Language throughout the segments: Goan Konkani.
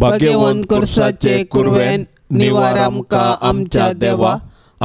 भाग्यवंत कुर्साचे कुरवेन निवार आमकां आमच्या देवा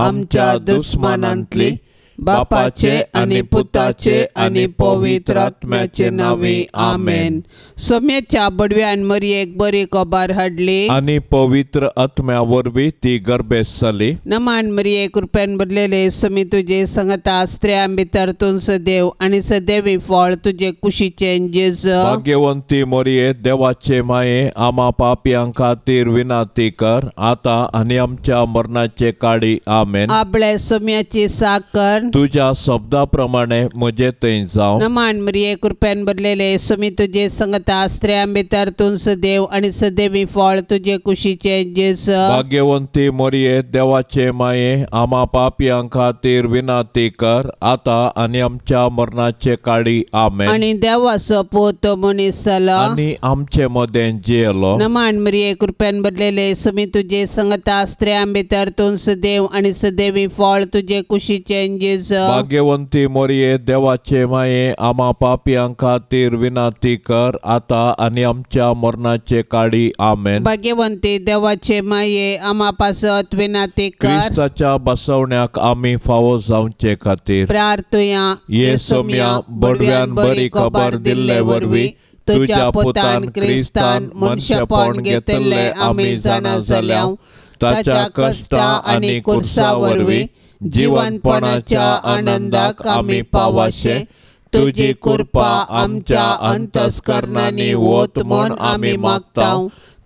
आमच्या दुस्मानांतली बापाचे आनी पुताचे आनी पवित्र आत्म्याचे नांवी आमेन. सोम्याच्या बडव्यान मरयेक बरी खबर हाडली आनी पवित्र आत्म्या वरवीं ती गर्भेस्त जाली. नमान मरये कृपेन भरलेले सोमी तुजे संगता स्त्रियां भितर तूं सदैव आनी सदैवी फळ तुजे कुशीचें जेजू. भाग्यवंती मरये देवाचे माये आमा पापयां खातीर विनंती कर आतां आनी आमच्या मरणाचे काळी आमेन. आपले सोम्याची साकर तुज्या शब्दा प्रमाणे म्हजे थंय जावं. नमान मरये कृपेन भरलेले सोमी तुजे संगता स्त्रियां भितर तूं सदैव आनी सदैवी फळ तुजे कुशीचें जेजू. भाग्यवंती मरये देवाचे माये आमा पापयां खातीर विनंती कर आतां आनी आमच्या मरणाचे काळी आमेन. आनी देवाचो पूत मनीस जालो आनी आमचे मदें जियेलो. नमान मरये कृपेन भरलेले सोमी तुजे संगता स्त्रियां भितर तूं सदैव आनी सदैवी फळ तुजे कुशीचें जेजू. भाग्यवंती मरये देवाचे माये आमा पापयां खातीर विनंती कर आतां आनी आमच्या मरणाचे काळी आमेन. भाग्यवंती देवाचे माये आमा पासत विनंती कर. क्रिस्ताच्या बसवण्याक आमी फावो जावचे खातीर प्रार्थुया. ये सोम्या बडव्यान बरी खबर दिल्ले वरवीं तुज्या पुतान क्रिस्तान मनशेपण घेतिल्लें आमी जाणा जाल्या. ताच्या कश्टा आनी कुर्सा वरवीं जिवनपणाच्या आनंदाक आमी पावाशे तुजी कृपा आमच्या अंतस्करणांनी वत म्हूण आमी मागता.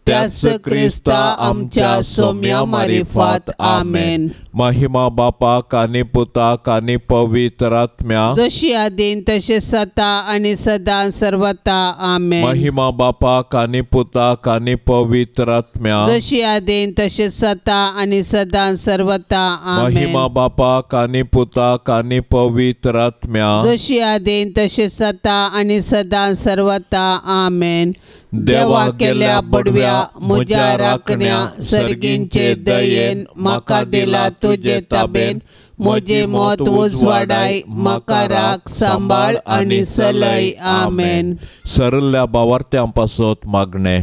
त्याच क्रिस्ता आमच्या सोम्या मारिफात आमेन. महिमा बापाक आनी पुताक आनी पवित्र आत्म्या जशी आदीन तशें सता आनी सदां सर्वता आमेन. महिमा बापाक आनी पुताक आनी पवित्र आत्म्या जशी आदीन तशें सता आनी सदां सर्वता आमेन. महिमा बापाक आनी पुताक आनी पवित्र आत्म्या जशी आदीन तशें सता आनी सदां सर्वता आमेन. देवा केल्या बडव्या म्हज्या राखण्या सर्गींचे दयेन म्हाका दिला तुजे ताबेन म्हजें मत उजवाडाय म्हाका राख सांबाळ आनी सलय आमेन. सरल्या बावार्थ्यां पासत मागणें.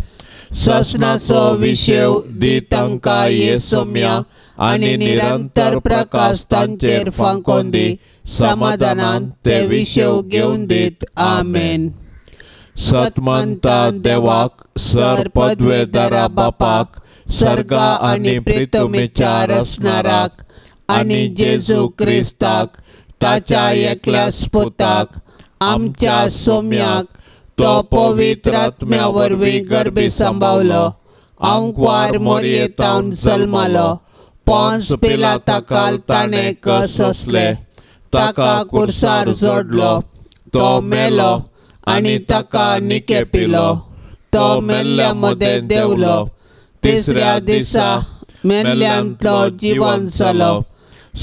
ससनाचो विशेव दी तांकां ये सोम्या आनी निरंतर प्रकाश तांचेर फांकोन दी समाधानान ते विशेव घेवन दीत आमेन. सतमंता देवाक सर पदवेदारा बापाक सर्गा आनी प्रितमेच्या रसनाराक आनी जेजू क्रिस्ताक ताच्या एकल्या पुताक आमच्या सोम्याक तो पवित्र आत्म्या वरवीं गर्भी सांबावलो आंकवार मोरयेतावन जल्मालो पोंस पिलाता ताणें कससले ताका कुर्सार जोडलो तो मेलो आनी ताका निकेपिलो तो मेल्ल्या मदें देंवलो तिसऱ्या दिसा मेल्ल्यांतलो जिवन जालो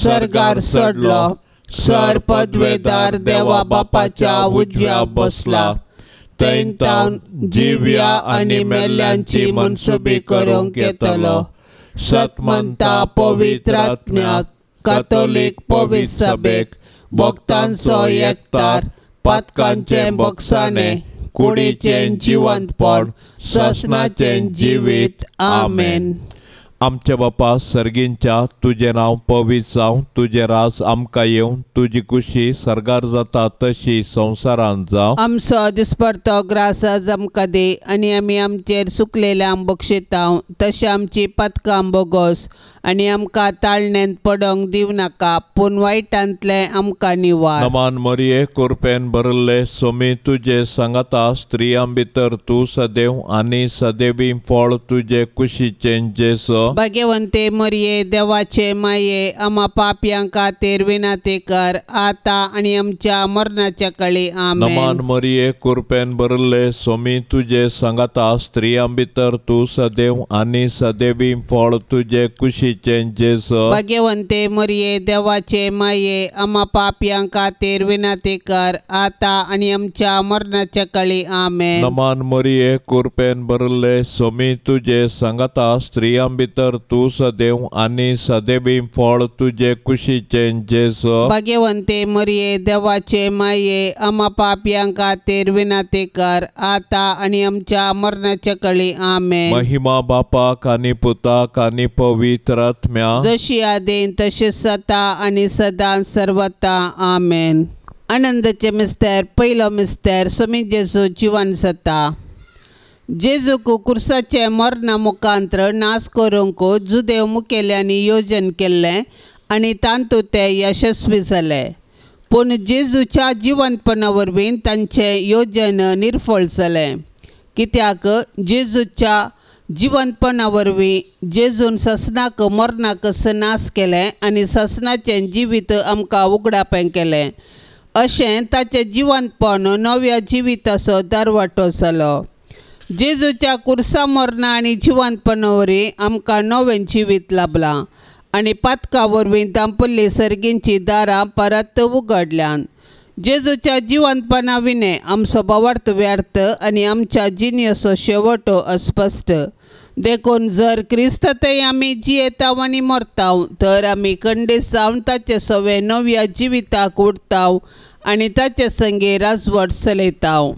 सर्गार चडलो सर पदवेदार देवा बापाच्या उजव्या बसला थंय तावन जिव्या आनी मेल्ल्यांची मनसुबी करूंक येतलो. सतमंता पवित्र आत्म्याक कातोलीक पवित्र सभेक भक्तांचो एकतार पातकांचें बक्षाणें कुडीचें जिवंतपण ससनाचें जिवीत आमेन. आमच्या बापा सर्गींच्या तुजें नांव पवित्र जावं तुजें राज आमकां येवं तुजी कुशी सर्गार जाता तशी संवसारांत जावं. आमचो दिसपडतो ग्रास आज आमकां दी आनी आमी आमचेर सुकलेल्यांक बक्षितांव तशें आमची पातकां बोगोस आनी आमकां ताळण्यांत पडोंक दिवं नाका पूण वायटांतलें आमकां निवार. नमान मरये कुरपेन भरिल्ले सोमी तुजे सांगाता स्त्रियां भितर तूं सदैव आनी सदैवी फळ तुजे कुशीचें जेजू. भाग्यवंते मरये देवाचे माये आमा पापयां खातीर विनंती कर आतां आनी आमच्या मरणाच्या काळी आमेन. नमान मरये कुरपेन भरिल्ले सोमी तुजे सांगाता स्त्रियां भितर तूं सदैव आनी सदैवी फळ तुजे कुशीचें जेजू. भाग्यवंते मरये देवाचे माये आमा पापयां खातीर विनंती कर आतां आनी आमच्या मरणाच्या काळी आमेन. नमान मरये कुरपेन भरिल्ले सोमी तुजे सांगाता स्त्रियां भितर भितर तूं सदैव आनी सदैवी फळ तुजे कुशीचें जेजू। भाग्यवंते मरिये देवाचे माये आमा पापयां खातीर विनंती कर आतां आनी आमच्या मरणाच्या कळी। आमेन। महिमा बापाक आनी पुताक आनी पवित्र आत्म्या, जशी आदीन तशी सता आनी सदां सर्वता। आमेन। आनंदाचे मिस्तेर। पयलो मिस्तेर स्वामी जेजू जिवन जाता। जेजूक कुर्साचे मरणा मुखांत्र नाश करूंक जुदेव मुखेल्यांनी योजन केल्लें आनी तातूंत ते यशस्वी जाले, पूण जेजूच्या जिवंतपणा वरवीं तांचें योजन निर्फळ जालें। कित्याक जेजूच्या जिवंतपणा वरवीं जेजून ससनाक मरणाक नाश केलें आनी ससनाचें जिवीत आमकां उगडापें केलें। अशें ताचें जिवंतपण नव्या जिविताचो दरवाटो जालो। जेजूच्या कुर्सा मरणा आनी जिवंतपणा वरवीं आमकां नवें जिवीत लाभलां आनी पातका वरवीं दांपल्ली सर्गींची दारां परत उगडल्यान। जेजूच्या जिवंतपणा विणें आमचो भावार्थ व्यर्थ आनी आमच्या जिणेचो शेवटो अस्पश्ट। देखून जर क्रिस्तांतय आमी जियेताव आनी मरताव तर आमी खंडीत जावन ताचे सवे नव्या जिविताक उडताव आनी ताचे संगे राजवट चलयताव।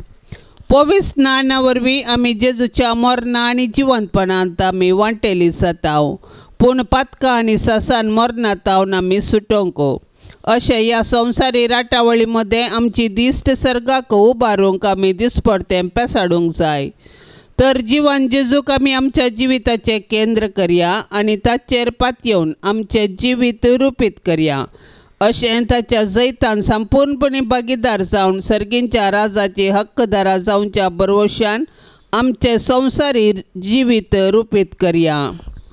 पवित्र स्नाना वरवीं आमी जेजूच्या मरणा आनी जिवंतपणांत आमी वांटेली जाताव, पूण पातकां आनी सासान मरणांत आमी सुटोवंक। अशें ह्या संवसारी राटावळी मदें आमची दिश्ट सर्गाक उबारूंक आमी दिसपडतें पेसाडूंक जाय। तर जिवन जेजूक आमी आमच्या जिविताचें केंद्र करया आनी ताचेर पातयेवन आमचें जिवीत रुपीत करया। अशें ताच्या जैतान संपूर्णपणी भागीदार जावन सर्गींच्या राजाची हक्कदारा जावच्या भरवशान आमचें संवसारी जिवीत रुपीत करया।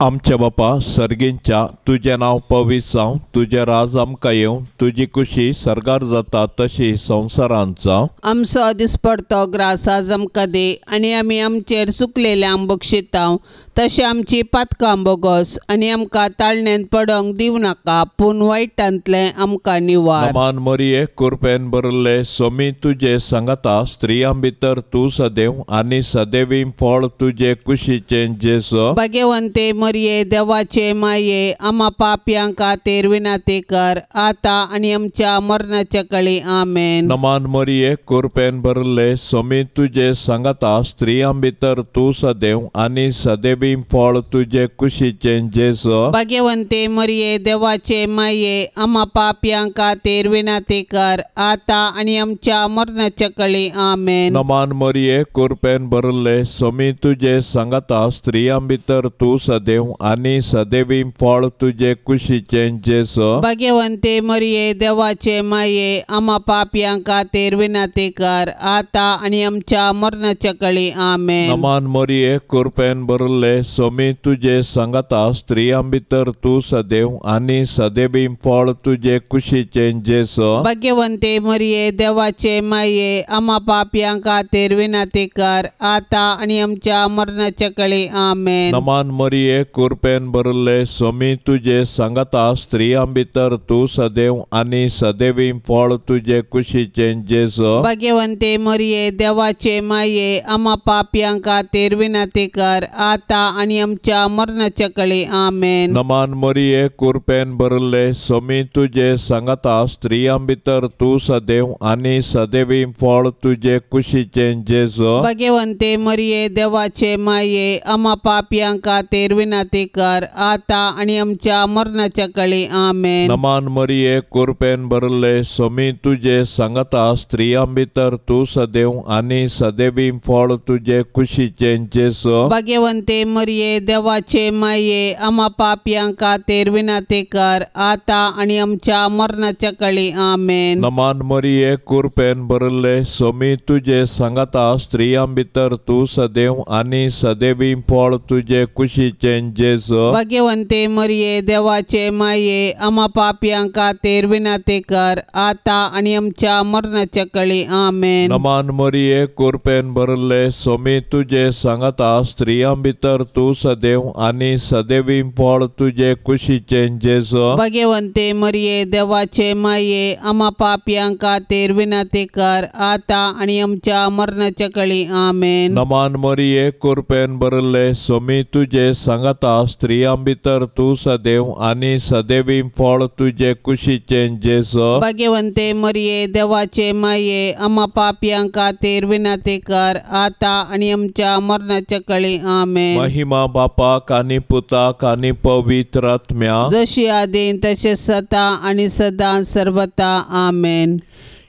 आमच्या बापा सर्गींच्या, तुजें नांव पवित्र जावं, तुजें राज आमकां येवं, तुजी कुशी सर्गार जाता तशी संवसारांत जावं। आमचो दिसपडतो ग्रास आज आमकां दी आनी आमी आमचेर चुकलेल्यांक बक्षिताव तशें आमची पातकां बोगस आनी आमकां ताळण्यांत पडोंक दिवं नाका, पूण वायटांतलें आमकां निवार। मान मरिये कुरपेन भरिल्ले स्वामी तुजे सांगाता, स्त्रियां भितर तूं सदैव आनी सदैवी फळ तुजे कुशीचें जेजू। भाग्यवंते मरिये देवाचे माये आमा पापयां खातीर विनंती कर आतां आनी आमच्या मरणाच्या कळी। आमेन। नमान मरिये कुरपेन भरिल्ले स्वामी तुजे सांगाता, स्त्रियां भितर तूं सदैव आनी सदैवी फळ तुजे कुशीचें जेजू। भाग्यवंते मरिये देवाचे माये आमा पापयां खातीर विनंती कर आतां आनी आमच्या मरणाच्या कळी। आमेन। नमान मरिये कुरपेन भरिल्ले स्वामी तुजे सांगाता, स्त्रियां भितर तूं सदैव आनी सदैवी फळ तुजे कुशीचें जेजू। भाग्यवंते मरिये देवाचे माये आमा पापयां खातीर विनंती कर आतां आनी आमच्या मरणाच्या कळी। आमेन। नमान मरिये कुरपेन भरिल्ले स्वामी तुजे सांगाता, स्त्रियां भितर तूं सदैव आनी सदैवी फळ तुजे कुशीचें जेजू। भाग्यवंते मरिये देवाचे माये आमा पापयां खातीर विनंती कर आतां आनी आमच्या मरणाच्या कळी। आमेन। नमान मरिये कुरपेन भरिल्ले स्वामी तुजे सांगाता, स्त्रियां भितर तूं सदैव आनी सदैवी फळ तुजे कुशीचें जेजू। भाग्यवंते मरिये देवाचे माये आमा पापयां खातीर विनंती कर आतां आनी आमच्या मरणाच्या कळी। आमेन। नमान मरिये कुरपेन भरिल्ले स्वामी तुजे सांगाता, स्त्रियां भितर तूं सदैव आनी सदैवी फळ तुजे कुशीचें जेजू। भाग्यवंते मरिये देवाचे माये आमा पापयां खातीर विनंती कर आतां आनी आमच्या मरणाच्या कळी। आमेन। नमान मरिये कुरपेन भरिल्ले स्वामी तुजे सांगाता, स्त्रियां भितर तूं सदैव आनी सदैवी फळ तुजे कुशीचें जेजू। भाग्यवंते मरिये देवाचे माये आमा पापयां खातीर विनंती कर आतां आनी आमच्या मरणाच्या कळी। आमेन। नमान मरिये कुरपेन भरिल्ले स्वामी तुजे सांगाता, स्त्रियां भितर तूं सदैव आनी सदैवी फळ तुजे कुशीचें जेजू। भाग्यवंते मरिये देवाचे माये आमा पापयां खातीर विनंती कर आतां आनी आमच्या मरणाच्या कळी। आमेन। नमान मरिये कुरपेन भरिल्ले स्वामी तुजे सांगाता, स्त्रियां भितर तूं सदैव आनी सदैवी फळ तुजे कुशीचें जेजू। भाग्यवंते मरिये देवाचे माये आमा पापयां खातीर विनंती कर आतां आनी आमच्या मरणाच्या कळी। आमेन। नमान मरिये कुरपेन भरिल्ले स्वामी तुजे सांगाता, सांगाता, स्त्रियां भितर तूं सदैव आनी सदैवी फळ तुजे कुशीचें जेजू। भाग्यवंते मरिये देवाचे माये, आम्हा पापयां खातीर विनंती कर आता आनी आमच्या मरणाच्या कळी। आमेन। महिमा बापाक आनी पुताक आनी पवित्र आत्म्या, जशी आदीं तशें सदा आनी सदां सर्वता। आमेन।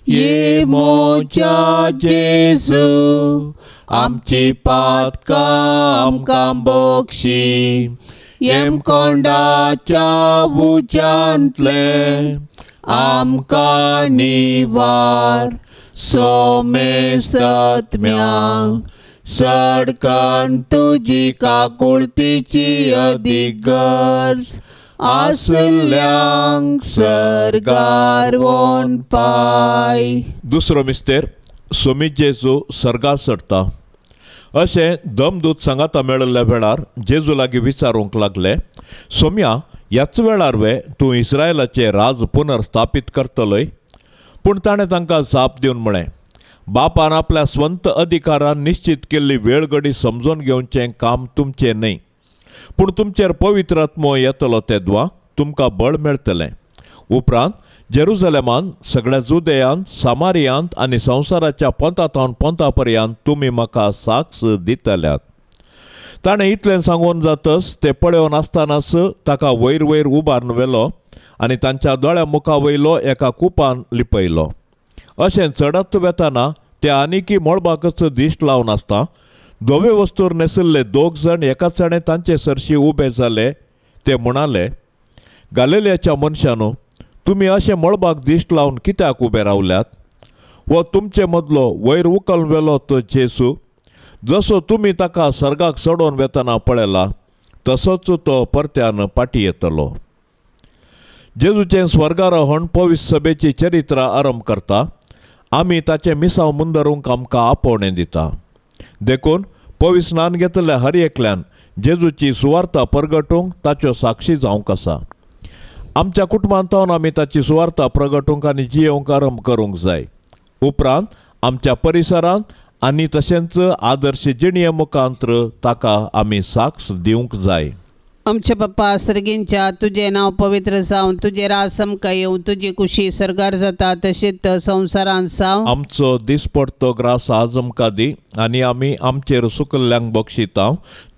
ये मोजा जेजू आमची पातकां आमकां बक्षी, येमकोंडाच्या उज्यांतले आमकां निवार, सोमेसत्म्या सडकन तुजी काकुळतीची अदीक गरज आसल्यांक सर्गार वोन पाय। दुसरो मिस्तेर सोमीत जेजू सर्गार चडटा अशें दमदूत सांगाता मेळिल्ल्या वेळार जेजू लागीं विचारूंक लागले, सोम्या ह्याच वेळार वे तूं इस्रायलाचें राज पुनर्स्थापीत करतलोय? पूण ताणें तांकां जाप दिवन म्हळें, बापान आपल्या स्वंत अधिकारान निश्चित केल्ली वेळ घडी समजून घेवचें काम तुमचें न्हय, पूण तुमचेर पवित्र आत्मो येतलो तेदवा तुमकां बळ मेळटलें। उपरांत जेरुजलेमान, सगळ्या जुदेयांत, सामारियांत आनी संवसाराच्या पोंता पोंता पर्यंत तुमी म्हाका साक्ष दितल्यात। ताणें इतलें सांगून जातच ते पळोवन आसतनाच ताका वयर वयर उबारून व्हेलो आनी तांच्या दोळ्या मुखा वयलो एका कुपान लिपयलो। अशें चडत वेतना ते आनीकी मळबाकच दिश्ट लावन आसता धवे वस्तूर न्हेसिल्ले दोग जाण एकाच जाणे तांचे सरशी उबे जाले। ते म्हणाले, गालिलियाच्या मनशानो, तुमी अशें मळबाक दिश्ट लावन कित्याक उबे रावल्यात? वो तुमचे मदलो वयर उकल वेलो तो जेजू, जसो तुमी ताका सर्गाक चडोवन वेतना पळयला तसोच तो परत्यान फाटीं येतलो। जेजूचें स्वर्गारोहण पवित्र सभेची चरित्र आरंभ करता। आमी ताचें मिसांव मुंदरूंक आमकां आपोवणें दिता। देखून पवित्र स्नान घेतल्या हर एकल्यान जेजूची सुवार्ता परगटूंक ताच्यो साक्षी जावंक आसा। आमच्या कुटुंबांत आमी ताची सुवार्ता प्रगटूंक आनी जियेवंक आरंभ करूंक जाय। उपरांत आमच्या परिसरांत आनी तशेंच आदर्श जिणये मुखांत्र ताका आमी साक्ष दिवंक जाय। आमचे बाप्पा सर्गींच्या, तुजें नांव पवित्र जावं, तुजें राज आमकां येवं, तुजी कुशी सर्गार जाता तशीच संवसारांत जावं। आमचो दिसपडतो ग्रास आज आमकां दी आनी आमी आमचेर सुकल्ल्यांक बक्षिता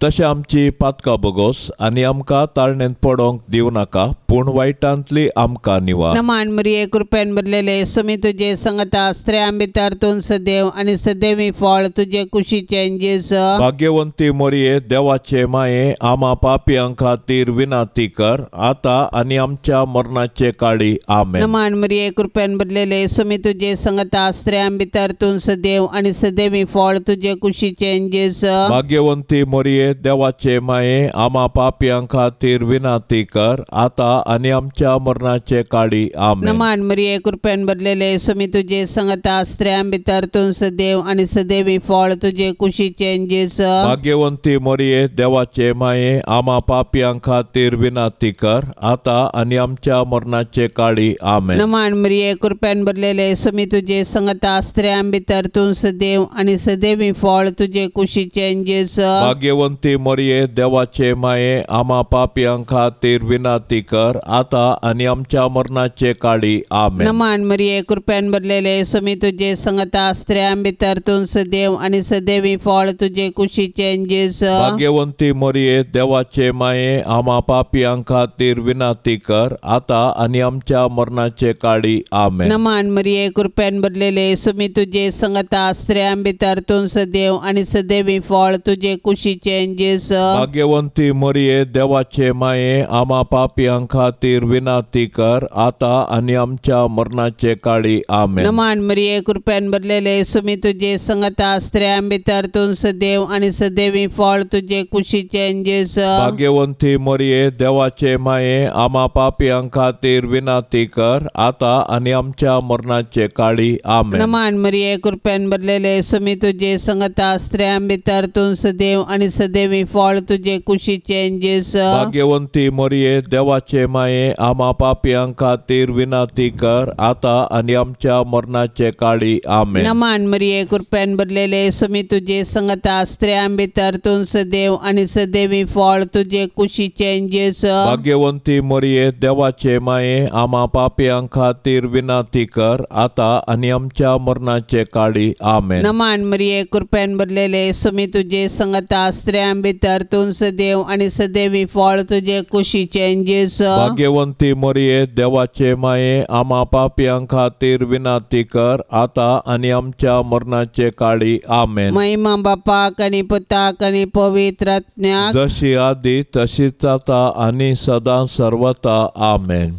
तशें आमची पातकां बगोस आनी आमकां ताळणेंत पडोंक दिवं नाका, पूण वायटांतली आमकां निवार। नमान मरिये, कृपेन भरलेले, सुमी तुजे संगता, स्त्रियां भितर तूं सदैव आनी सदैवी फळ तुजे कुशीचें जेजू। भाग्यवंती मरिये, देवाचे माये, आमा पापयां खातीर विनंती कर आता आनी आमच्या मरणाचे काळी। आमेन। नमान मरिये, कृपेन भरलेले, सुमी तुजे संगता, स्त्रियां भितर तूं सदैव आनी सदैवी फळ तुजे कुशीचें जेजू। भाग्यवंती मरिये, देवाचे माये, आमा पापयां खातीर विनंती कर आता आनी आमच्या मरणाचे काळी। आमेन। नमान मरिये, कृपेन भरलेले, सुमी तुजे संगता, स्त्रियां भितर तूं सदैव आनी सदैवी फळ तुजे कुशीचें जेजू। भाग्यवंती मरिये, देवाचे माये, आमा पापयां खातीर विनंती कर आता आनी आमच्या मरणाचे काळी। आमेन। नमान मरिये, कृपेन भरलेले, सुमी तुजे संगता, स्त्रियां भितर तूं सदैव आनी सदैवी फळ तुजे कुशीचें जेजू। भाग्यवंती मरिये, देवाचे माये, आमा पापयां खातीर विनंती कर आता आनी आमच्या मरणाचे काळी। आमेन। नमान मरिये, कृपेन भरलेले, सुमी तुजे संगता, स्त्रियां भितर तूं सदैव आनी सदैवी फळ तुजे कुशीचें जेजू। भाग्यवंती मरिये, देवाचे माये, आमा पापयां खातीर विनंती कर आता आनी आमच्या मरणाचे काळी। आमेन। नमान मरिये, कृपेन भरलेले, सुमी तुजे संगता, स्त्रियां भितर तूं सदैव आनी सदैवी फळ तुजे कुशीचें जेजू। भाग्यवंती मरिये, देवाचे माये, आमा पापयां खातीर विनंती कर आता आनी आमच्या मरणाचे काळी। आमेन। नमान मरिये, कृपेन भरलेले, सुमी तुजे संगता, स्त्रियां भितर तूं सदैव आनी सदैवी फळ तुजे कुशीचें जेजू। भाग्यवंती मरिये, देवाचे माये, आमा पापयां खातीर विनंती कर आता आनी आमच्या मरणाचे काळी। आमेन। नमान मरिये, कृपेन भरलेले, सुमी तुजे संगता, स्त्रियां भितर तूं सदैव आनी सदैवी फळ तुजे कुशीचें जेजू। भाग्यवंती मरिये, देवाचे माये, आमा पापयां खातीर विनंती कर आता आनी आमच्या मरणाचे काळी। आमेन। नमान मरिये, कृपेन भरलेले, सुमी तुजे संगता, स्त्रियां भितर तूं सदैव आनी सदैवी फळ तुजे कुशीचें जेजू. भाग्यवंती मरिये देवाचे माये आमा पापयां खातीर विनंती कर आतां आनी आमच्या मरणाचे काळी. आमेन. नमान मरिये कृपेन भरलेले सुमी तुजे संगता स्त्रियां भितर तूं सदैव आनी सदैवी फळ तुजे कुशीचें जेजू. भाग्यवंती मरिये देवाचे माये आमा पापयां खातीर विनंती कर आतां आनी आमच्या मरणाचे काळी. आमेन. महिमा बापाक आनी पुताक आनी पवित्र आत्म्याक जशी आदी तशीच आतां आनी सदां सर्वता. आमेन.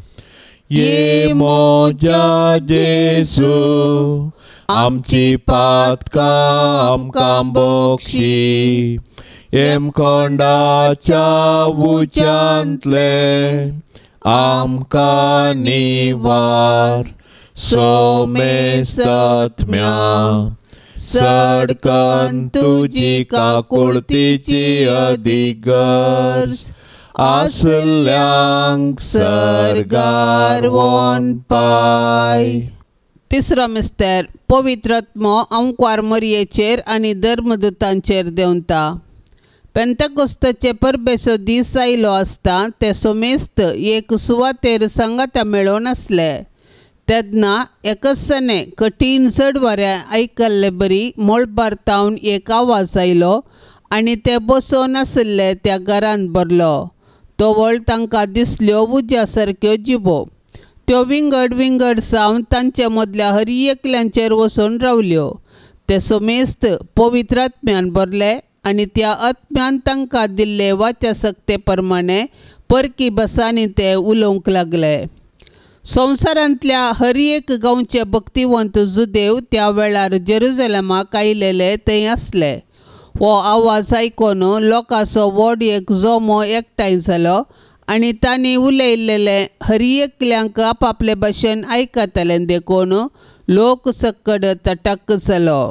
ये मोजा जेसू आमची पातकां आमकां बक्षी हेमकोंडाच्या उच्यांतले आमकां निवार सोमेस्तत्म्या सडकन तुजी काकुळतीची अदीक गरज आसल्यांक सर्गार वनपाय. तिसरो मिस्तर पवित्र आत्मो अंकवार मरयेचेर आनी धर्मदूतांचेर देंवता. पेंतकोस्ताचे परबेचो दीस आयलो आसता ते सोमेस्त एक सुवातेर सांगाता मेळोवन आसले. तेन्ना एकसने कठीण चड वाऱ्या आयकल्ले बरी मळबार तावन एक आवाज आयलो आनी ते बसोवन आशिल्ले त्या घरांत भरलो. तवळ तांकां दिसल्यो उज्या सारक्यो जिबो. त्यो विंगड विंगड जावन तांचे मदल्या हर एकल्यांचेर वचून रावल्यो. ते सोमेस्त पवित्र आत्म्यान भरले आनी त्या आत्म्यान तांकां दिल्ले वाच्या सक्ते प्रमाणे परकी भासांनी ते उलोवंक लागले. संवसारांतल्या हर एक गांवचे भक्तिवंत जुदेव त्या वेळार जेरुजलेमाक आयलेले थंय आसले. हो आवाज आयकून लोकांचो व्हड एक जमो एकठांय जालो आनी तांणी उलयल्लेलें हर एकल्यांक आपापले भाशेन आयकताले देखून लोक सक्कड तटक जालो.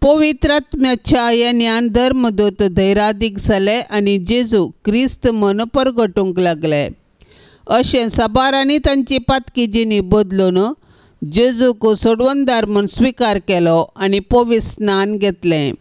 पवित्र आत्म्याच्या येण्यान धर्मदूत धैरादीक जाले आनी जेजू क्रिस्त म्हूण परगटूंक लागले. अशें साबारांनी तांची पातकी जिणी बदलून जेजूक सोडवणदार म्हूण स्विकार केलो आनी पवित्र स्नान घेतलें.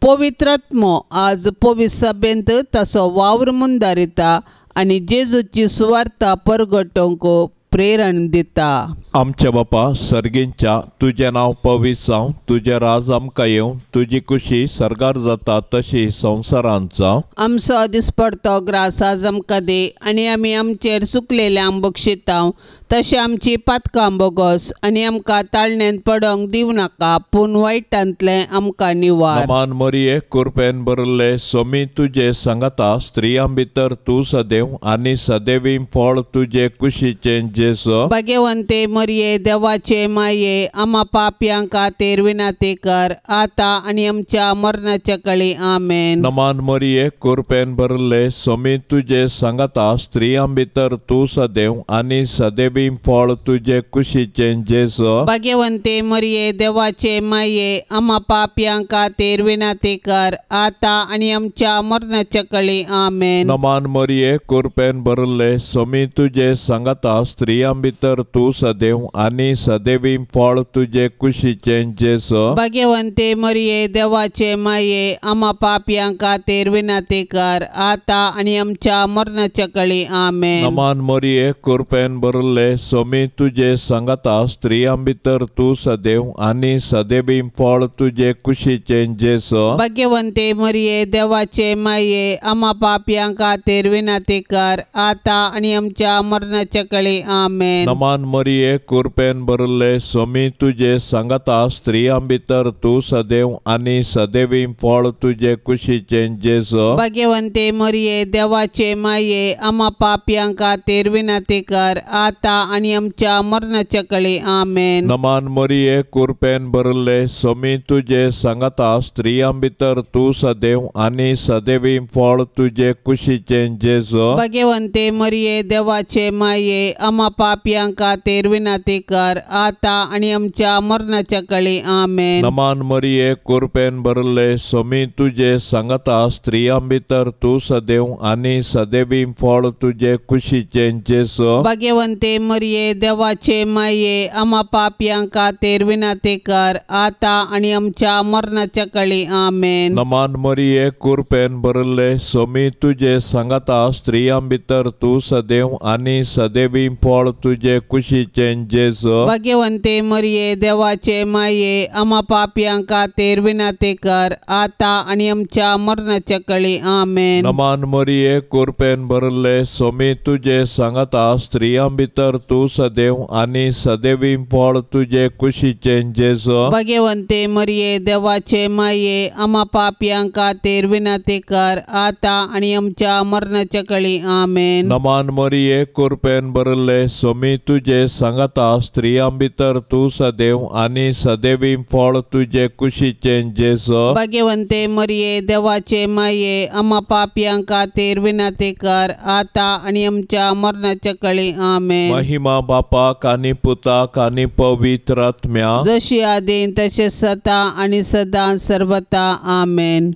पवित्र आत्मो आज पवित्र सभेंत ताचो वावर मुंदारिता आनी जेजूची सुवार्ता परगटोवंक प्रेरण दिता. आमच्या बापा सर्गींच्या तुजें नांव पवित्र जावं, तुजें राज आमकां येवं, तुजी कुशी सर्गार जाता तशी संवसारांत जावं. आमचो दिसपडतो ग्रास आज आमकां दी आनी आमी आमचेर चुकलेल्यांक बक्षितांव तशें आमची पातकां बोगस आनी आमकां ताळण्यांत पडोंक दिवं नाका पूण वायटांतलें आमकां निवार. नमान मरिये कृपेन भरिल्ले सोमी तुजे सांगाता स्त्रियां भितर तूं सदैव आनी सदैवी फळ तुजे कुशीचें जेजू. भाग्यवंते मरिये देवाचे माये आमा पापयां खातीर विनंती कर आतां आनी आमच्या मरणाच्या काळी. आमेन. नमान मरिये कृपेन भरिल्ले सोमी तुजे सांगाता स्त्रियां भितर तूं सदैव आनी सदैवी फळ तुजे कुशीचें जेजू. भाग्यवंते मरिये देवाचे माये आमा पापयां खातीर विनंती कर आतां आनी आमच्या मरणाच्या काळी. आमेन. नमान मरिये कृपेन भरिल्ले सोमी तुजे सांगाता स्त्रियां भितर तूं सदैव आनी सदैवी फळ तुजे कुशीचें जेजू. भाग्यवंते मरिये देवाचे माये आमा पापयां खातीर विनंती कर आतां आनी आमच्या मरणाच्या काळी. आमेन. नमान मरिये कृपेन भरिल्ले सोमी तुजे सांगाता स्त्रियां भितर तूं सदैव आनी सदैवी फळ तुजे कुशीचें जेजू. भाग्यवंते मरिये देवाचे माये आमा पापयां खातीर विनंती कर आतां आनी आमच्या मरणाच्या काळी. आमेन. नमान मरिये कृपेन भरिल्ले सोमी तुजे सांगाता स्त्रियां भितर तूं सदैव आनी सदैवी फळ तुजे कुशीचें जेजू. भाग्यवंते मरिये देवाचे माये आमा पापयां खातीर विनंती कर आतां आनी आमच्या मरणाच्या काळी. आमेन. नमान मरिये कृपेन भरिल्ले सोमी तुजे सांगाता स्त्रियां भितर तूं सदैव आनी सदैवी फळ तुजे कुशीचें जेजू. भाग्यवंते मरिये देवाचे माये आमा पापयां खातीर विनंती कर आतां आनी आमच्या मरणाच्या काळी. आमेन. नमान मरिये कृपेन भरिल्ले सोमी तुजे सांगाता स्त्रियां भितर तूं सदैव आनी सदैवी फळ तुजे कुशीचें जेजू. भाग्यवंते मरिये देवाचे माये आमा पापयां खातीर विनंती कर आतां आनी आमच्या मरणाच्या कळी आमेन। नमान मरिये कृपेन भरिल्ले स्वामी तुजे सांगाता स्त्रियां भितर तूं सदैव आनी सदैवी फळ तुजे कुशीचें जेजू। भाग्यवंते मरिये देवाचे माये आमा पापयां खातीर विनंती कर आतां आनी आमच्या मरणाच्या कळी आमेन। नमान मरिये कृपेन भरिल्ले स्वामी तुजे सांगाता स्त्रियां भितर तूं सदैव आनी सदैवी फळ तुजे कुशीचें जेजू। भाग्यवंते मरिये देवाचे माये आमा पापयां खातीर विनंती कर आतां आनी आमच्या मरणाच्या कळी आमेन। नमान मरिये कृपेन भरिल्ले स्वामी तुजे सांगाता स्त्रियां भितर तूं सदैव आनी सदैवी फळ तुजे कुशीचें जेजू। भाग्यवंते मरिये देवाचे माये आमा पापयां खातीर विनंती कर आतां आनी आमच्या मरणाच्या कळी आमेन। महिमा बापाक आनी पुताक आनी पवित्र आत्म्याक जशी आदीं तशें सदा आनी सदां सर्वता आमेन।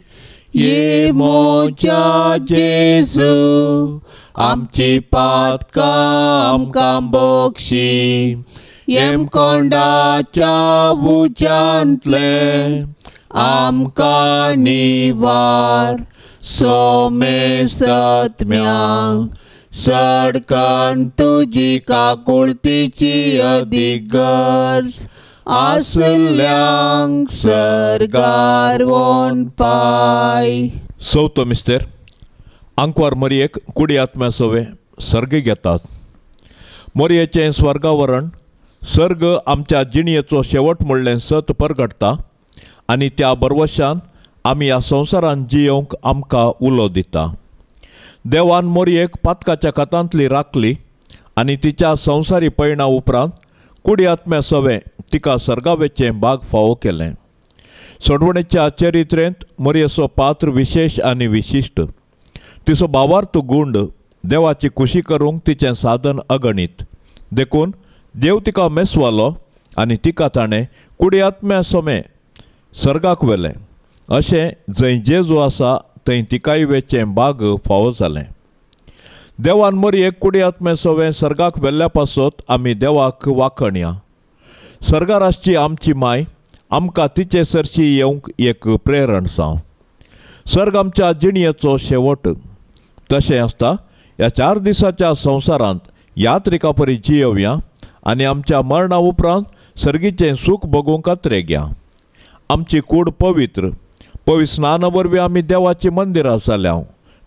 ये मोजा जेजू आमची पातकां आमकां बक्षी येमकोंडाच्या उज्यांतले आमकां निवार सोमेसत्म्या सडकन तुजी काकुळतीची अदीक गरज आसल्यांक सर्गार वोन पाय। चवथो मिस्तेर आंकवार मरियेक कुडी आत्म्या सवे सर्ग घेतात। मोरयेचें स्वर्गावरण सर्ग आमच्या जिणयेचो शेवट म्हणलें सत परगटता आनी त्या बरवशान आमी ह्या संवसारान जियोवंक आमकां उलो दिता। देवान मोरयेक पातकाच्या कथांतली राखली आनी तिच्या संवसारी पयणा उपरांत कुडी आत्म्या सवे तिका सर्गावेचें बाग फावो केलें। सोडवणेच्या चरित्रेंत मोरयेचो पात्र विशेश आनी विशिश्ट। तिचो भावार्थ गुंड देवाची खुशी करूंक तिचें साधन अगणीत देखून देव तिका मेसवालो आनी तिका ताणें कुडी आत्म्या समे सर्गाक व्हेलें। अशें जंय जेजू आसा थंय तिकाय वेचें बाग फावो जालें। देवान मोरयेक कुडी आत्म्या सवें सर्गाक व्हेल्ल्या पासत आमी देवाक वाखणया। सर्गार आसची आमची माय आमकां तिचे सरशी येवंक एक प्रेरण जावं। सर्ग आमच्या जिणयेचो शेवट। तशें आसता ह्या 4 दिसाच्या संवसारांत यात्रिका परी जियोवया आनी आमच्या मरणा उपरांत सर्गीचें सूख भोगूंक अत्रेगया। आमची कूड पवित्र पवित्र स्नाना वरवीं आमी देवाची मंदिरां जाल्या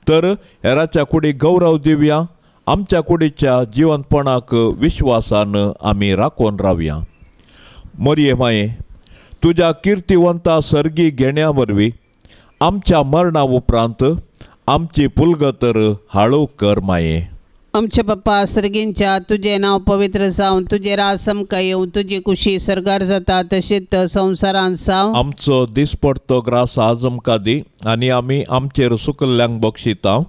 तर हेराच्या कुडीक गौरव दिवया। आमच्या कुडीच्या जिवंतपणाक विश्वासान आमी राखून रावया। मोरये माये तुज्या किर्तिवंता सर्गी घेण्या वरवीं आमच्या मरणा उपरांत आमची पुलगतर हाळू कर माये। आमचे बाप्पा सर्गींच्या तुझे नाव पवित्र जावं, तुझे राज आमकां येवं, तुजी कुशी सर्गार जाता तशीच संवसारांत जावं। आमचो दिसपडतो ग्रास आज आमकां दी आनी आमी आमचेर सुकल्ल्यांक बक्षिता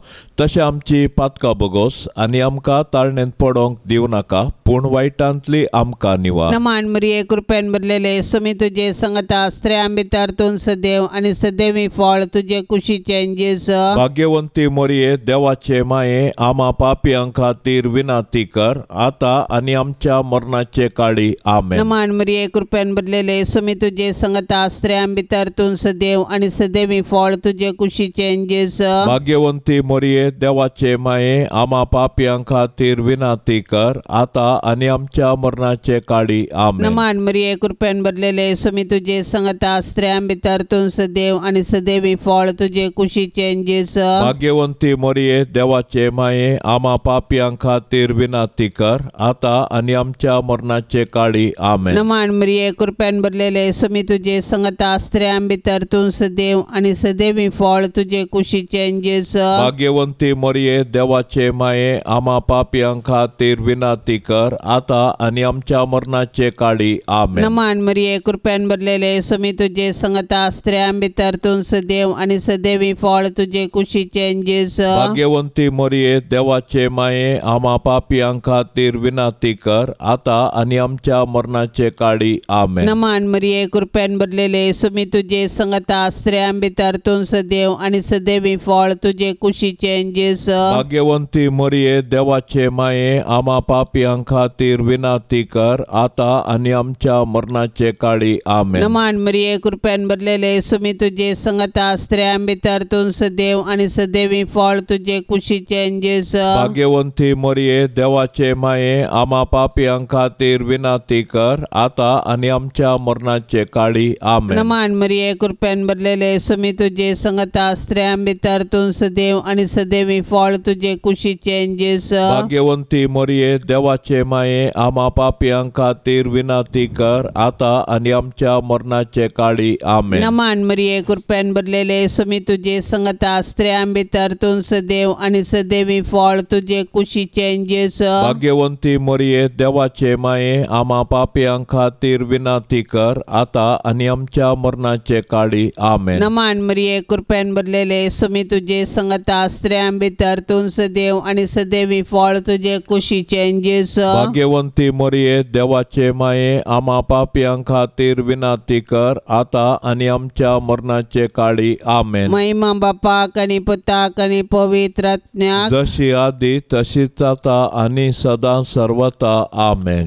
तशें आमची पातकां बगोस आनी आमकां ताळणेंत पडोंक दिवं नाका पूण वायटांतली आमकां निवार। नमान मरिये कृपेन भरलेले स्वामी तुजे संगता स्त्रियां भितर तूं सदैव आनी सदैवी फळ तुजे कुशीचें जेजू। भाग्यवंती मरिये देवाचे माये आमा पापयां खातीर विनंती कर आता आनी आमच्या मरणाचे काळी आमेन। नमान मरिये कृपेन भरलेले स्वामी तुजे संगता स्त्रियां भितर तूं सदैव आनी सदैवी फळ तुजे कुशीचें जेजू। भाग्यवंती मरिये देवाचे माये आमा पापयां खातीर विनंती कर आता आनी आमच्या मरणाचे काळी आमेन। नमान मरिये कृपेन भरलेले स्वामी तुजे संगता स्त्रियां भितर तूं सदैव आनी सदैवी फळ तुजे कुशीचें जेजू। भाग्यवंती मरिये देवाचे माये आमा पापयां खातीर विनंती कर आता आनी आमच्या मरणाचे काळी आमेन। नमान मरिये कृपेन भरलेले स्वामी तुजे संगता स्त्रियां भितर तूं सदैव आनी सदैवी फळ तुजे कुशीचें जेजू। भाग्यवंती मरिये देवाचे माये आमा पापयां खातीर विनंती कर आता आनी आमच्या मरणाचे काळी आमेन। नमान मरिये कृपेन भरलेले स्वामी तुजे संगता स्त्रियां भितर तूं सदैव आनी सदैवी फळ तुजे कुशीचें जेजू। भाग्यवंती मरिये देवाचे माये माये आमा पापयां खातीर विनंती कर आतां आनी आमच्या मरणाचे काळी आमेन। नमान मरिये कृपेन भरलेले सुमी तुजे संगता स्त्रियां भितर तूं सदैव आनी सदैवी फळ तुजे कुशीचें जेजू। भाग्यवंती मरिये देवाचे माये आमा पापयां खातीर विनंती कर आतां आनी आमच्या मरणाचे काळी आमेन। नमान मरिये कृपेन भरलेले सुमी तुजे संगता स्त्रियां भितर तूं सदैव आनी सदैवी फळ तुजे कुशीचें जेजू। भाग्यवंती मरिये देवाचे माये आमा पापयां खातीर विनंती कर आतां आनी आमच्या मरणाचे काळी आमेन। नमान मरिये कृपेन भरलेले सुमी तुजे संगता स्त्रियां भितर तूं सदैव आनी सदैवी फळ तुजे कुशीचें जेजू। भाग्यवंती मरिये देवाचे माये आमा पापयां खातीर विनंती कर आतां आनी आमच्या मरणाचे काळी आमेन। नमान मरिये कृपेन भरलेले सुमी तुजे संगता स्त्रियां भितर तूं सदैव आनी सदैवी फळ तुजे कुशीचें जेजू। भाग्यवंती मरिये देवाचे माये आमा पापयां खातीर विनंती कर आतां आनी आमच्या मरणाचे काळी आमेन। नमान मरिये कृपेन भरलेले सुमी तुजे संगता स्त्रियां भितर तूं सदैव आनी सदैवी फळ तुजे कुशीचें जेजू। भाग्यवंती मरिये देवाचे माये आमा पापयां खातीर विनंती कर आतां आनी आमच्या मरणाचे काळी आमेन। महिमा बापाक आनी पुताक आनी पवित्र आत्म्याक, जशी आदी तशीच आतां आनी सदां सर्वता आमेन।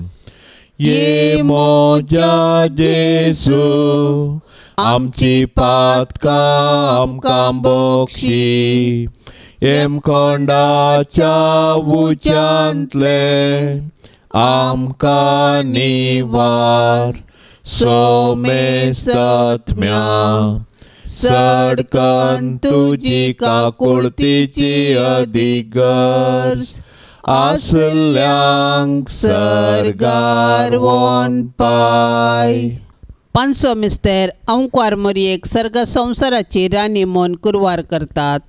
ये मोजा जेसू आमची पातकां आमकां बक्षी, हेमखंडाच्या उच्यांतले आमकां निवार, सोमेस्तत्म्या सडकन तुजी काकुळतीची अदीक गरज आसल्यांक सर्गार वनपाय। पांचसो मिस्तेर अंकवार मरयेक सर्ग संवसाराची राणी म्हूण कुरवार करतात।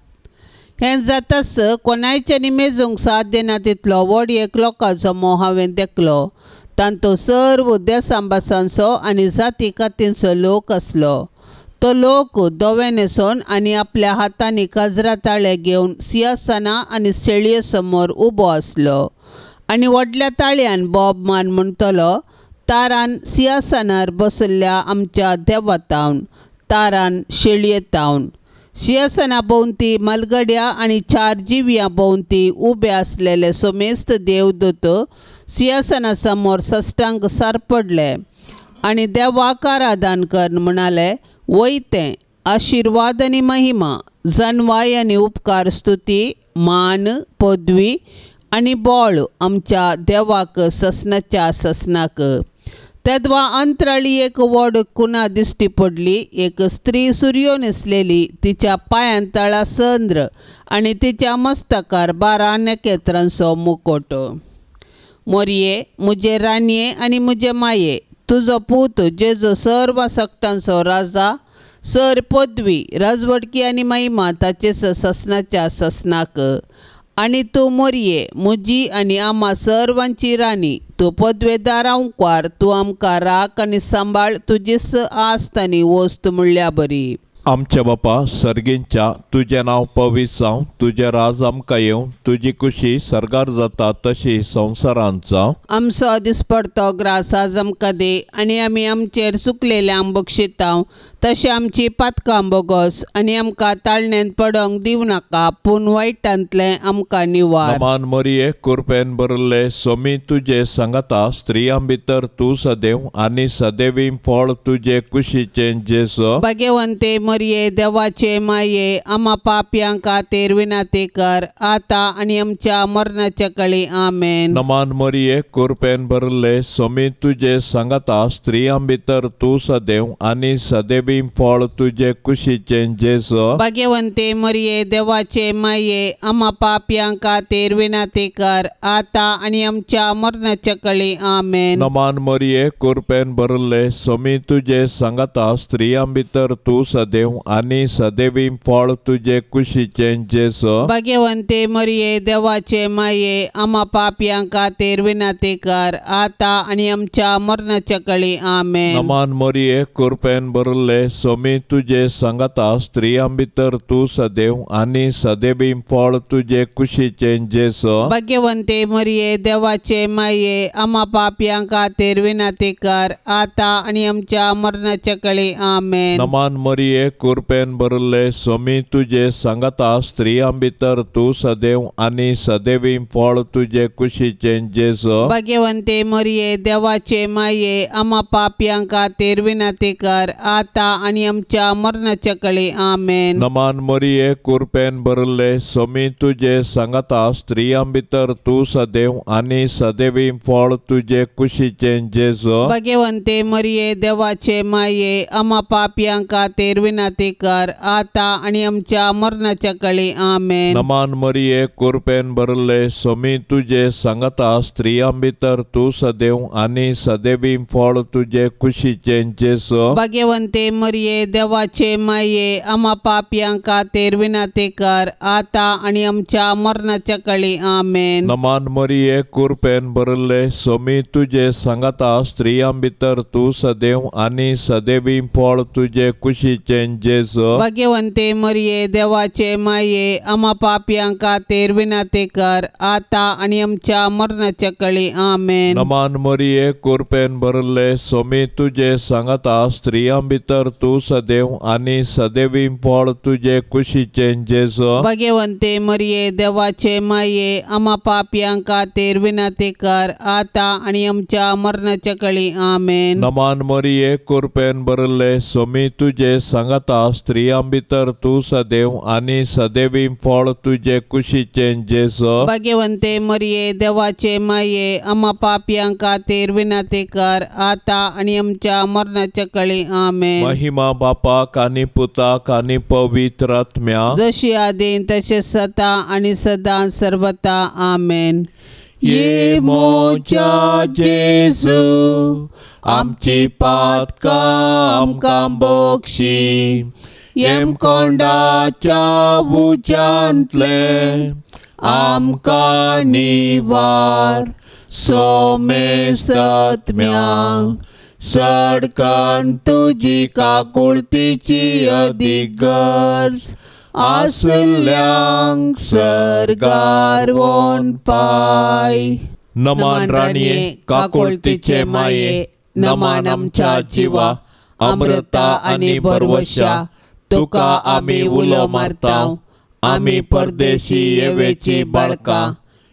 हें जाताच कोणायच्यानी मेजूंक साथ दिना तितलो व्हड एक लोकांचो मोह हांवें देखलो। तांतूं सर्व देसां भासांचो आनी जाती कातींचो लोक आसलो। तो लोक दोवे न्हेसोन आनी आपल्या हातांनी काजरा ताळे घेवन सिंहासना आनी शेळये समोर उबो आसलो आनी व्हडल्या ताळयान बोब मान म्हणटलो, तारान सिंहासनार बसल्ल्या आमच्या देवातावन, तारान शेळयेतावन। सिंहासना भोंवती मालगड्या आनी चार जिव्यां भोंवती उबे आसलेले सोमेस्त देवदूत सिंहासना समोर सष्टांग सारपडले आनी देवाक आराधन कर म्हणाले, वयतें आशिर्वाद आनी महिमा, जनवाय आनी उपकार, स्तुती, मान, पदवी आनी बळ आमच्या देवाक ससनाच्या ससनाक। तेदवा अंतराळी एक व्हड कुना दिश्टी पडली। एक स्त्री सुरयो न्हेसलेली, तिच्या पांयां तळा चंद्र आनी तिच्या मस्तकार 12 नखेत्रांचो मुकोट। मोरये म्हजे राणये आनी म्हजे माये, तुजो पूत जेजो सर्व सकटांचो राजा, सर पदवी, राजवटकी आनी महिमा ताचे ससनाच्या ससनाक। आनी तूं मोरये म्हजी आनी आमा सर्वांची राणी, तूं पदवेदार अंकवार, तूं आमकां राख आनी सांबाळ, तुजीच आस्त आनी वस्त म्हणल्या बरी। आमच्या बापा सर्गींच्या, तुजें नांव पवित्र जावं, तुजें राज आमकां येवं, तुजी कुशी सर्गार जाता तशी संवसारांत जावं। आमचो दिसपडतो ग्रास आज आमकां दी आनी आमी आमचेर चुकलेल्यांक बक्षितांव तशें आमची पातकां बोगस आनी आमकां ताळण्यांत पडोंक दिवं नाका, पूण वायटांतलें आमकां निवार। नमान मरिये कृपेन भरिल्ले सोमी तुजे सांगाता, स्त्रियां भितर तूं सदैव आनी सदैवी फळ तुजे कुशीचें जेजू। भाग्यवंते मरिये देवाचे माये, आमा पापयां खातीर विनंती कर आतां आनी आमच्या मरणाच्या काळी आमेन। नमान मरिये कृपेन भरिल्ले सोमी तुजे सांगाता, स्त्रियां भितर तूं सदैव आनी सदैवी फळ तुजे कुशीचें जेजू। भाग्यवंते मरिये देवाचे माये, आमा पापयां खातीर विनंती कर आतां आनी आमच्या मरणाच्या काळी आमेन। नमान मरिये कृपेन भरिल्ले सोमी तुजे सांगाता, स्त्रियां भितर तूं सदैव सदैव आनी सदैवी फळ तुजे कुशीचें जेजू। भाग्यवंते मरिये देवाचे माये आमा पापयां खातीर विनंती कर आता आनी आमच्या मरणाच्या कळी आमेन। नमान मरिये कृपेन भरिल्ले स्वामी तुजे सांगाता स्त्रियां भितर तूं सदैव आनी सदैवी फळ तुजे कुशीचें जेजू। भाग्यवंते मरिये देवाचे माये आमा पापयां खातीर विनंती कर आता आनी आमच्या मरणाच्या कळी आमेन। नमान मरिये कृपेन भरिल्ले स्वामी तुजे सांगाता स्त्रियां भितर तूं सदैव आनी सदैवी फळ तुजे कुशीचें जेजू। भाग्यवंते मरिये देवाचे माये आमा पापयां खातीर विनंती कर आता आनी आमच्या मरणाच्या कळी आमेन। नमान मरिये कृपेन भरिल्ले स्वामी तुजे सांगाता स्त्रियां भितर तूं सदैव आनी सदैवी फळ तुजे कुशीचें जेजू। भाग्यवंते मरिये देवाचे माये आमा पापयां खातीर विनंती कर आता आनी आमच्या मरणाच्या कळी आमेन। नमान मरिये कृपेन भरिल्ले स्वामी तुजे सांगाता स्त्रियां भितर तूं सदैव आनी सदैवी फळ तुजे कुशीचें जेजू। भाग्यवंते मरिये देवाचे माये आमा पापयां खातीर विनंती कर आता आनी आमच्या मरणाच्या कळी आमेन। नमान मरिये कृपेन भरिल्ले स्वामी तुजे सांगाता स्त्रियां भितर तूं सदैव आनी सदैवी फळ तुजे कुशीचें जेजू। भाग्यवंते मरिये देवाचे माये आमा पापयां खातीर विनंती कर आता आनी आमच्या मरणाच्या कळी आमेन। नमान मरिये कृपेन भरिल्ले स्वामी तुजे सांगाता स्त्रियां भितर तूं सदैव आनी सदैवी फळ तुजे कुशीचें जेजू। भाग्यवंते मरिये देवाचे माये आमा पापयां खातीर विनंती कर आता आनी आमच्या मरणाच्या कळी आमेन। नमान मरिये कृपेन भरिल्ले स्वामी तुजे सांगाता स्त्रियां भितर तूं सदैव आनी सदैवी फळ तुजे कुशीचें जेजू। भाग्यवंते मरिये देवाचे माये आमा पापयां खातीर विनंती कर आता आनी आमच्या मरणाच्या कळी आमेन। महिमा बापाक आनी पुताक आनी पवित्र आत्म्याक, जशी आदीं तशें सदा आनी सदां सर्वता आमेन। ये मोजा जेजू आमची पातकां आमकां बक्षी, येमकोंडाच्या उज्यांतले आमकां निवार, सोमेसत्म्या सडकन तुजी काकुळतीची अदीक गरज आसल्यांक सर्गार वोन पाय। नमान राणये काकुळतीचे माये, नमान आमच्या जिवा अमृता आनी भरवशा, तुका आमी उलो मारता, आमी परदेशी येवेची बाळकां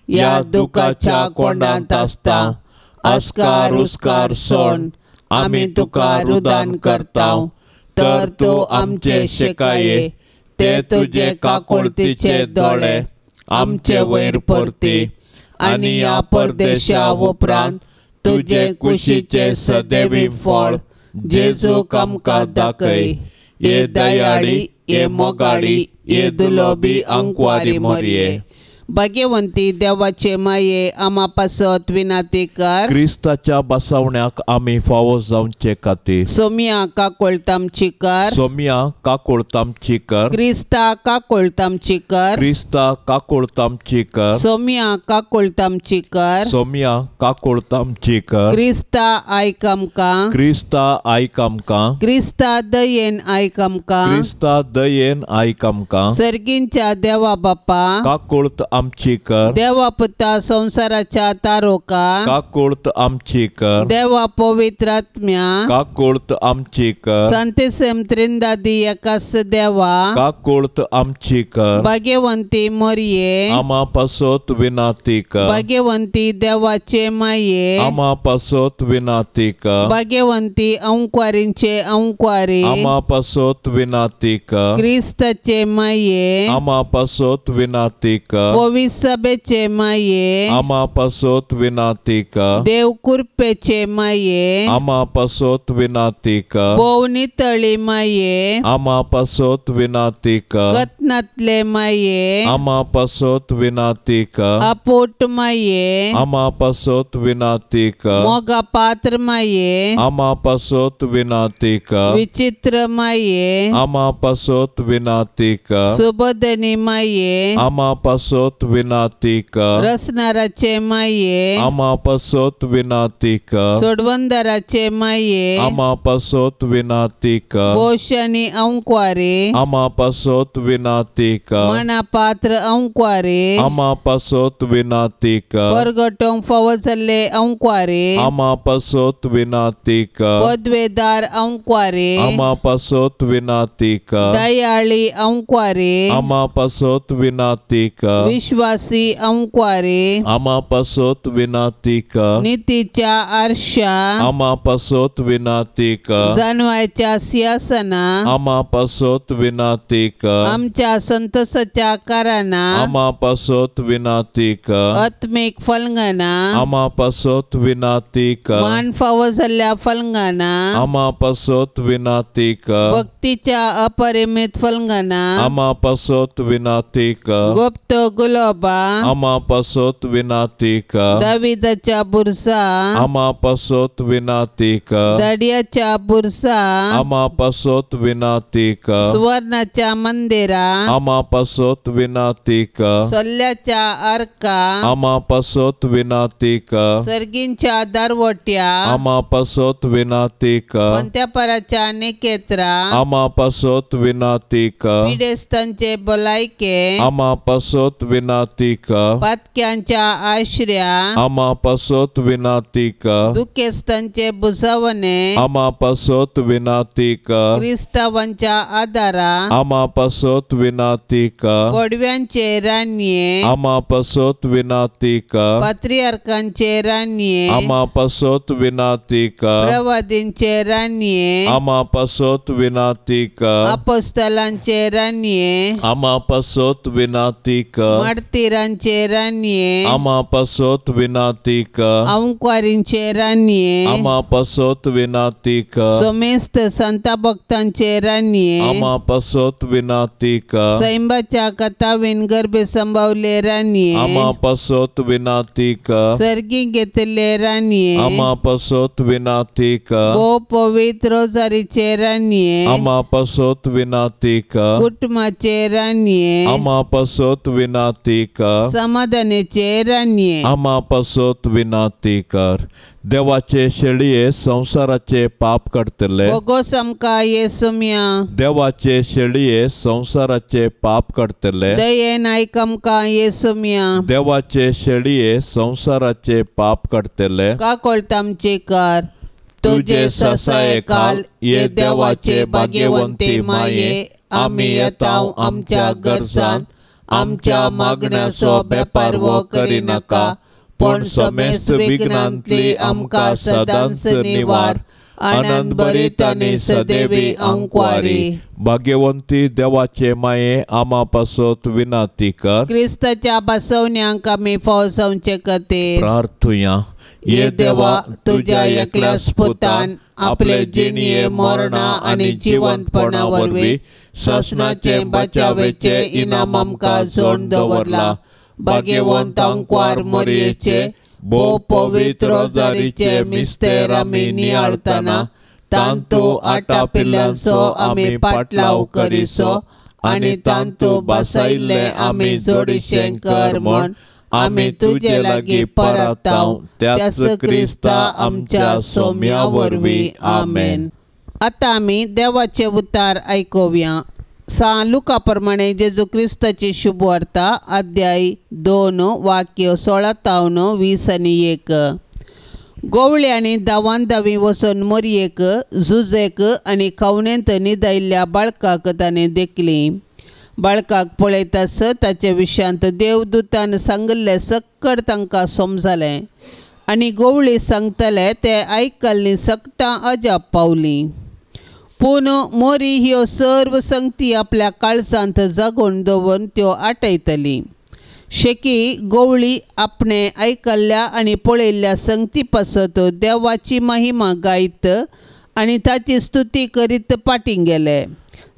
ह्या दुखाच्या कोंडांत आसता, अस्कार उस्कार सोण आमी तुका रुदान करता, तर तूं आमचे शिकाये ते तुजे काकुळतीचे दोळे आमचे वयर परती आनी ह्या परदेशा उपरांत तुजे कुशीचे सदैवी फळ जेजूक आमकां दाखय। ये दयाळी, ये मोगाळी, ये दुलोबी अंकवारी मोरये। भाग्यवंती देवाचे माये आमा पासत विनंती कर, क्रिस्ताच्या बसवण्याक आमी फावो जावचे खातीर। सोमिया काकुळतामची कर, सोमिया काकुळतामची कर, क्रिस्ता काकुळतामची कर, क्रिस्ता काकुळतामची कर, सोमिया काकुळतामची कर, सोमिया काकुळतामची कर, क्रिस्ता आयक आमकां, क्रिस्ता आयक आमकां, क्रिस्ता दयेन आयक आमकां, क्रिस्ता दयेन आयक आमकां। सर्गींच्या देवा बापा काकुळत आमची कर, देवा पुता संसाराच्या तारोका काकुळत आमची कर, देवा पवित्र आत्म्या काकुळत आमची कर, संतेसम त्रिंदादी एकास देवा काकुळत आमची कर, भाग्यवंती मोरये आमा पासत विनंती कर, भाग्यवंती देवाचे माये आमा पासत विनंती कर, भाग्यवंती अंकवारींचे अंकवारी आमा पासत विनंती कर, क्रिस्ताचे माये आमा पासत विनंती कर, भोविसबेचे माये आमा पासत विनाती कर देव कुरपेचे माये आमा पासत विनाती कर भोव नितळी माये आमा पासत विनाती कर कत्नातले माये आमा पासत विनाती कर अपोट माये आमा पासत विनाती कर मोगा पात्र माये आमा पासत विनाती कर विचित्र माये आमा पासत विनाती कर सुबोधनी माये आमा पासत विनाती कर रसनाराचे माये आमा पासत विनाती कर सोडवंदराचे माये आमा पासत विनाती कर बोशानी अंकवारे आमा पासत विनाती कर मना पात्र अंकवारे आमा पासत विनाती कर परगटोंक फावो जाल्ले अंकवारे आमा पासत विनाती कर पदवेदार अंकवारे आमा पासत विनाती कर दयाळी अंकवारे आमा पासत विनाती कर विश्वासी अंकवारे आमा पासत विनाती कर नितीच्या आरशा आमा पासत विनाती कर जानवायच्या सिंहासना आमा पासत विनाती कर आमच्या संतोषाच्या कारणा आमा पासत विनाती कर आत्मिक फलंगना आमा पासत विनाती कर मान फावो जाल्ल्या फलंगना आमा पासत विनाती कर भक्तीच्या अपरिमित फलंगना आमा पासत विनाती कर गुप्त गुलोबा आमा पासत विनाती कर दाविदाच्या बुरसा आमा पासत विनाती कर दाडियाच्या बुरसा आमा पासत विनाती कर सुवर्णाच्या मंदिरा आमा पासत विनाती कर सोल्ल्याच्या अर्का आमा पासत विनाती कर सर्गींच्या दारवट्या आमा पासत विनाती कर पंत्यापराच्या निकेत्रा आमा पासत विनाती कर पिडेस्तांचे भलायके आमा पासत विनाती कर पातक्यांच्या आश्र्या आमा पासत विनाती कर दुखेस्तांचे बुजवणे आमा पासत विनाती कर क्रिस्तावांच्या आदारा आमा पासत विनाती कर पडव्यांचे रानये आमा पासत विनाती कर पात्रियार्कांचे रानये आमा पासत विनाती कर प्रवादींचे रानये आमा पासत विनाती कर अपोस्तलांचे रानये आमा पासत विनाती कर मार्तीरांचे रानये आमा पासत विनाती कर अंकवारींचे रानये आमा पासत विनाती कर सोमेस्त संता भक्तांचे रानये आमा पासत विनाती कर सैंबाच्या कथावीन गर्भे संभावले रानये आमा पासत विनाती कर सर्गी घेतले रानये आमा पासत विनाती कर भोव पवित्र रोजारीचे रानये आमा पासत विनाती कर कुटुंबाचे रानये आमा पासत विनाती कर समाधानाचे रानये आमा पासत विनाती कर देवाचे शेळये संवसाराचे पाप काडटले भोगोस आमकां येसुम्या देवाचे शेळये संवसाराचे पाप काडटले दयेन आयक आमकां येसुम्या देवाचे शेळये संवसाराचे पाप काडटले काकोळत आमचे कर तुझे ससाये काल ये देवाचे भाग्यवंते माये आमी येताव आमच्या गरजान आमच्या मागण्याचो बेपारवो करिनाका पूण समेस्त विघ्नांतली आमकां सदांच निवार आनंद भरीत आनी सदैवी अंकवारी भाग्यवंती देवाचे माये आमा पासत विनाती कर क्रिस्ताच्या बसवण्यांक आमी फाव जावचे खातीर प्रार्थुया. ये देवा तुझ्या एकल्याच पुतान आपले जिणये मरणा आनी जिवंतपणा वरवीं सासणाचे बचावेचे इनाम आमकां जोडून दवरला. भाग्यवंत अंकवार मोरयेचे भोव पवित्र रोजारीचे मिस्तेर आमी नियाळतना तांतू आटापिल्ल्यांचो आमी पाटलाव करिसो आनी तांतू बसयल्ले आमी जोडीशें कर म्हूण आमी तुजे लागीं परताव त्याच क्रिस्ता आमच्या सोम्या वरवीं. आमेन. आतां आमी देवाचे उतार आयकुया. सा लुका प्रमाणे जेजू क्रिस्ताची शुभवार्ता अध्याय 2 वाक्य 16 तावन 20 आनी 1. गोवळ्यांनी धांवान धांवी वचून मोरयेक झुजेक आनी खवणेंत न्हिदायिल्ल्या बाळकाक ताणें देखली. बाळकाक पळयतास ताचे विशयांत देवदूतान सांगिल्लें सक्कड तांकां समजलें आनी गोवळी सांगतले ते आयकल्लीं सगटां अजाप पावलीं. पूण मोरी ह्यो सर्व संगती आपल्या काळजांत जागोवन दवरून त्यो आटयतली. शेकी गोवळी आपणे आयकल्ल्या आनी पळयल्ल्या संगती पासत देवाची महिमा गायत आनी ताची स्तुती करीत पाटीं गेले.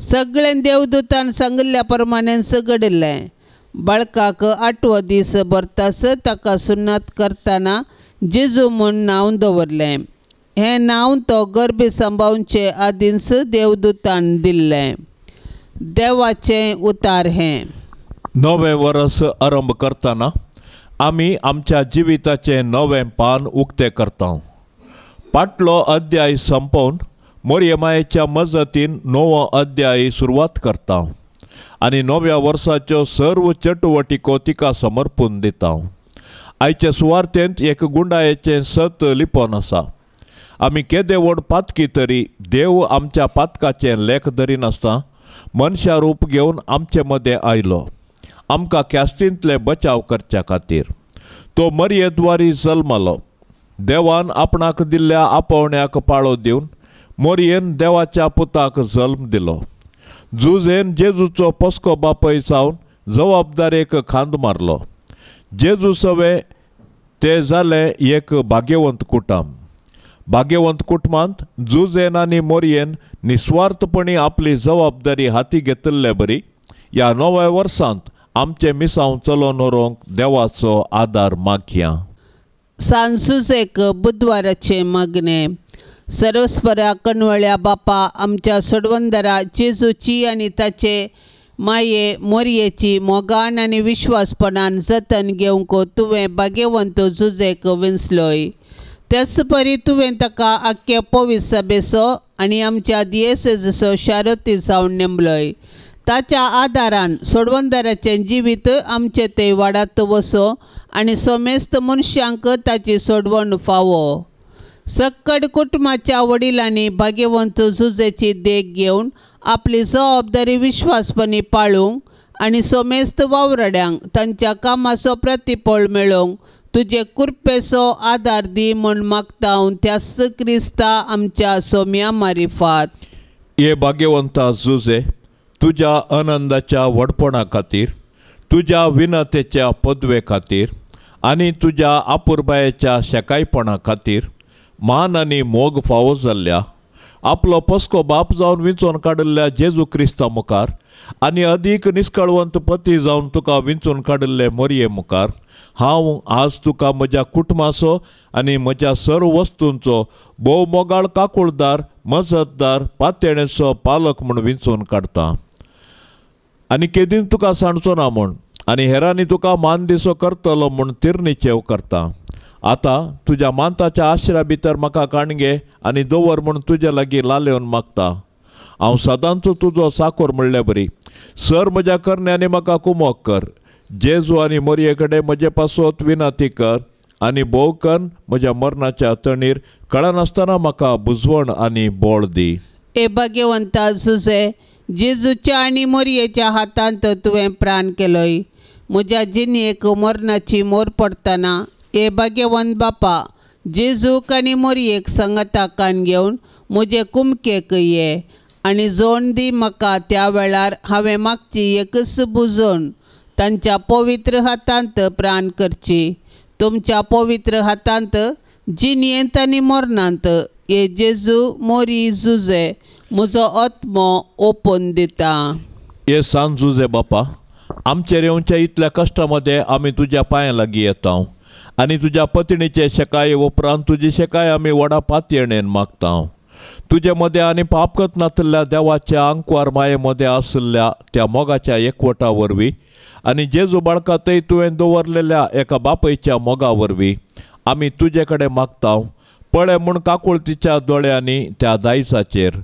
सगळें देवदूतान सांगिल्ल्या प्रमाणें घडिल्लें. बाळकाक आठवो दीस भरतास ताका सुन्नात करतना जेजू म्हूण नांव दवरलें. हें नांव तो गर्भी सांबावचे आदींच देवदूतान दिल्लें. देवाचें उतार हें. नवें वरस आरंभ करतना आमी आमच्या जिविताचें नवें पान उक्तें करता. पाटलो अध्याय संपोवन मोरये मायेच्या मजतीन नवो अध्याय सुरवात करता आनी नव्या वर्साच्यो सर्व चटुवटिको तिका समर्पून दिता. आयचे सुवार्तेंत एक गुंडायेचें सत लिपोवन आसा. आमी केदे व्हड पातकी तरी देव आमच्या पातकाचें लेख धरिनासतना मनशा रूप घेवन आमचे मदें आयलो आमकां ख्यास्तींतले बचाव करच्या खातीर. तो मरयेद्वारी जल्मलो. देवान आपणाक दिल्ल्या आपोवण्याक पाळो दिवन मोरयेन देवाच्या पुताक जल्म दिलो. जुझेन जेजूचो पस्को बापय जावन जबाबदारेक खांद मारलो. जेजू सवे ते जालें एक भाग्यवंत कुटुंब. भाग्यवंत कुटुंबांत जुझेन आनी मोरयेन निस्वार्थपणी आपली जबाबदारी हाती घेतिल्ले बरी ह्या नव्या वर्सांत आमचें मिसांव चलोवन व्हरूंक देवाचो आदार मागया. सांजुजेक बुधवाराचें मागणें. सर्वस्परा कणवळ्या बापा, आमच्या सोडवंदरा जेजूची आनी ताचे माये मोरयेची मोगान आनी विश्वासपणान जतन घेवंक तुवें भाग्यवंत जुझेक विंचलोय. त्याच परी तुवें ताका आख्खे पवित्र सभेचो आनी आमच्या दियेसेजचो शारती जावन नेमलोय. ताच्या आदारान सोडवंदराचें जिवीत आमचें ते वाडात वसो आनी समेस्त मनशांक ताची सोडवण फावो. सक्कड कुटुंबाच्या वडिलांनी भाग्यवंत जुझेची देख घेवन आपली जबाबदारी विश्वासपणी पाळूंक आनी समेस्त वावराड्यांक तांच्या कामाचो प्रतिफळ मेळोवंक तुजे कृपेचो आदार दी म्हूण मागता हांव त्याच क्रिस्ता आमच्या सोम्या मारिफात. हे भाग्यवंता जुझे, तुज्या आनंदाच्या व्हडपणा खातीर, तुज्या विनतेच्या पदवे खातीर आनी तुज्या आपुरबायेच्या शेकायपणा खातीर मान आनी मोग फावो जाल्ल्या आपलो पस्को बाप जावन विंचून काडिल्ल्या जेजू क्रिस्ता मुखार आनी अदीक निस्कळवंत पती जावन तुका विंचून काडिल्ले मोरये मुखार हांव आज तुका म्हज्या कुटुंबाचो आनी म्हज्या सर्व वस्तूंचो भोव मोगाळ काकुळदार मजतदार पातयेणेचो पालक म्हूण विंचून काडटा आनी केदींच तुका सांडचो ना म्हूण आनी हेरांनी तुका मान दिसो करतलो म्हूण तिरनिचेव करता. आतां तुज्या मानताच्या आश्रा भितर म्हाका काणगे आनी दवर म्हूण तुज्या लागीं लालेवन मागता. हांव सदांच तुजो साकोर म्हणले बरी सर म्हज्या करण्यांनी म्हाका कुमोक कर. जेजू आनी मोरये कडेन म्हजे पासत विनंती कर आनी भोव कन्न म्हज्या मरणाच्या तणीर कळनासतना म्हाका बुजवण आनी बळ दी. ए भाग्यवंता जुझे, जेजूच्या आनी मोरयेच्या हातांत तुवें प्राण केलोय. म्हज्या जिणेक मरणाची मोर पडटना ए भाग्यवंत बापा, जेजूक आनी मोरयेक सांगाता कान घेवन म्हजे कुमकेक ये आनी जोण दी म्हाका. त्या वेळार हांवें मागची एकच बुजोवन तांच्या पवित्र हातांत प्राण करची. तुमच्या पवित्र हातांत जिणेंत आनी मरणांत हे जेजू मोरी जुझे म्हजो आत्मो ओपून दिता. हे सान जुझे बापा, आमचेर येवच्या इतल्या कश्टा मदें आमी तुज्या पांयां लागीं येता आनी तुज्या पत्नीचे शेकाये उपरांत तुजी शेकाय आमी व्हडा पातयेणेन मागता. तुजे मदें आनी पाप नातिल्ल्या देवाच्या आंकवार माये मदें आशिल्ल्या त्या मोगाच्या एकवटा वरवीं आनी जेजू बाळका थंय तुवें दवरलेल्या एका बापयच्या मोगा वरवीं आमी तुजे कडेन मागता. पळय म्हूण काकुळतीच्या दोळ्यांनी त्या दायजाचेर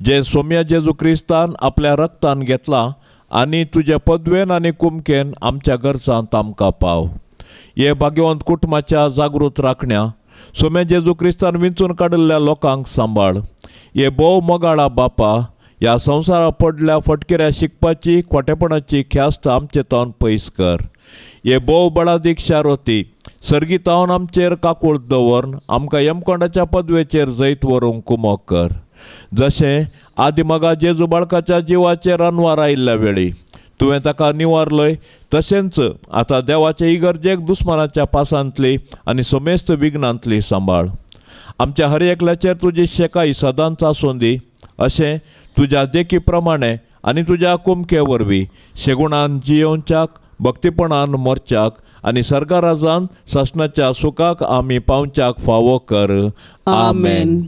जें सोम्या जेजू क्रिस्तान आपल्या रक्तान घेतलां आनी तुजे पदवेन आनी कुमकेन आमच्या गरजांत आमकां पाव. हे भाग्यवंत कुटुंबाच्या जागृत राखण्या सोम्या जेजू क्रिस्तान विंचून काडिल्ल्या लोकांक सांबाळ. हे भोव मोगाळा बापा, ह्या संवसारा पडल्या फटकिऱ्या शिकपाची खोटेपणाची ख्यास्त आमचे तावन पयस कर. हे भोव बळादीक शारोती सर्गीतावन आमचेर काकूळ दवरून आमकां यमकोंडाच्या पदवेचेर जैत व्हरूंक कुमोक कर. जशें आदिमगा जेजू बाळकाच्या जिवाचेर अनवार आयिल्ल्या वेळी तुवें ताका निवारलय तशेंच आतां देवाचे इगर्जेक दुस्मानाच्या पासांतली आनी समेस्त विघ्नांतली सांबाळ. आमच्या हर एकल्याचेर तुजी शेकाई सदांच आसूं दी अशें तुज्या देखी प्रमाणे आनी तुज्या कुमके वरवीं शेगुणान जियोवच्याक भक्तीपणान मरच्याक आनी सर्गाराजान सासणाच्या सुखाक आमी पावच्याक फावो कर. आमेन.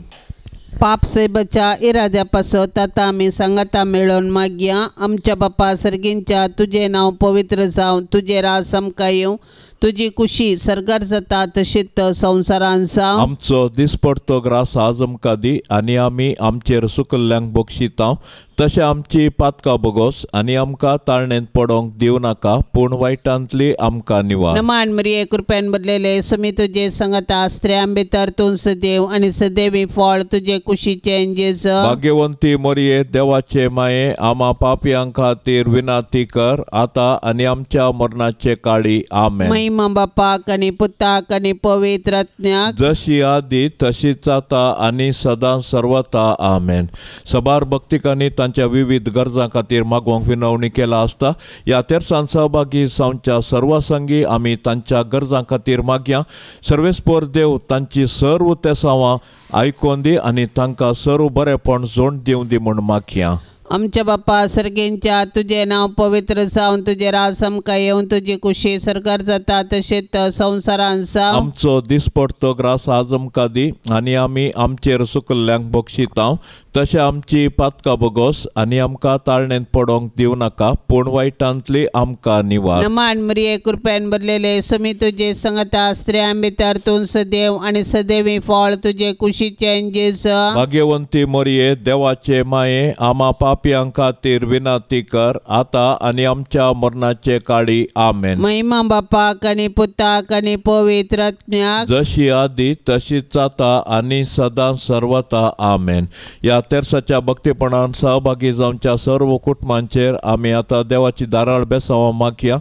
पाप सेबच्या इराद्या पासत आतां आमी सांगाता मेळोवन मागया. आमच्या बापा सर्गींच्या तुजें नांव पवित्र जावं, तुजें राज आमकां येवं, तुजी कुशी सर्गार जाता तशीच संवसारान जावं. आमचो दिसपडतो ग्रास आज आमकां दी आनी आमी आमचेर सुकल्ल्यांक बक्षिता तशें आमची पातकां बोगोस आनी आमकां ताळणेंत पडोंक दिवं नाका पूण वायटांतली आमकां निवार. नमान मरिये कृपेन भरलेले सुमी तुजे संगता, स्त्रियां भितर तूं सदैव आनी सदैवी फळ तुजे कुशीचें जेजू. भाग्यवंती मरिये देवाचे माये आमा पापयां खातीर विनाती कर आतां आनी आमच्या मरणाचे काळी. आमेन. महिमा बापाक आनी पुताक आनी पवित्र आत्म्याक, जशी आदी तशीच आतां आनी सदां सर्वता. आमेन. सबार भक्तिकांनी तांच्या विविध गरजां खातीर मागोवंक विनवणी केला आसता. ह्या तेरसान सहभागी जावच्या सर्वसंगी आमी तांच्या गरजां खातीर मागया. सर्वेस्पर देव तांची सर्व तेसावां आयकोन दी आनी तांकां सर्व बरेपण जोड दिवं दी म्हूण मागया. आमच्या बापा सर्गींच्या तुजें नांव पवित्र जावं, तुजें राज आमकां येवं, तुजी कुशी सर्गार जाता तशीच संवसारान जावं. आमचो दिसपडतो ग्रास आज आमकां दी आनी आमी आमचेर सुकल्ल्यांक बक्षिता तशें आमची पातकां बोगोस आनी आमकां ताळणेंत पडोंक दिवं नाका पूण वायटांतली आमकां निवार. नमान मरिये कृपेन भरलेले सुमी तुजे संगता, स्त्रियां भितर तूं सदैव आनी सदैवी फळ तुजे कुशीचें जेजू. भाग्यवंती मरिये देवाचे माये आमा पापयां खातीर विनंती कर आतां आनी आमच्या मरणाचे काळी. आमेन. महिमा बापाक आनी पुताक आनी पवित्र आत्म्याक, जशी आदी तशीच आतां आनी सदां सर्वता. आमेन. ह्या तेरसाच्या भक्तीपणान सहभागी जावच्या सर्व कुटुंबांचेर आमी आतां देवाची धाराळ बेसांवां मागया.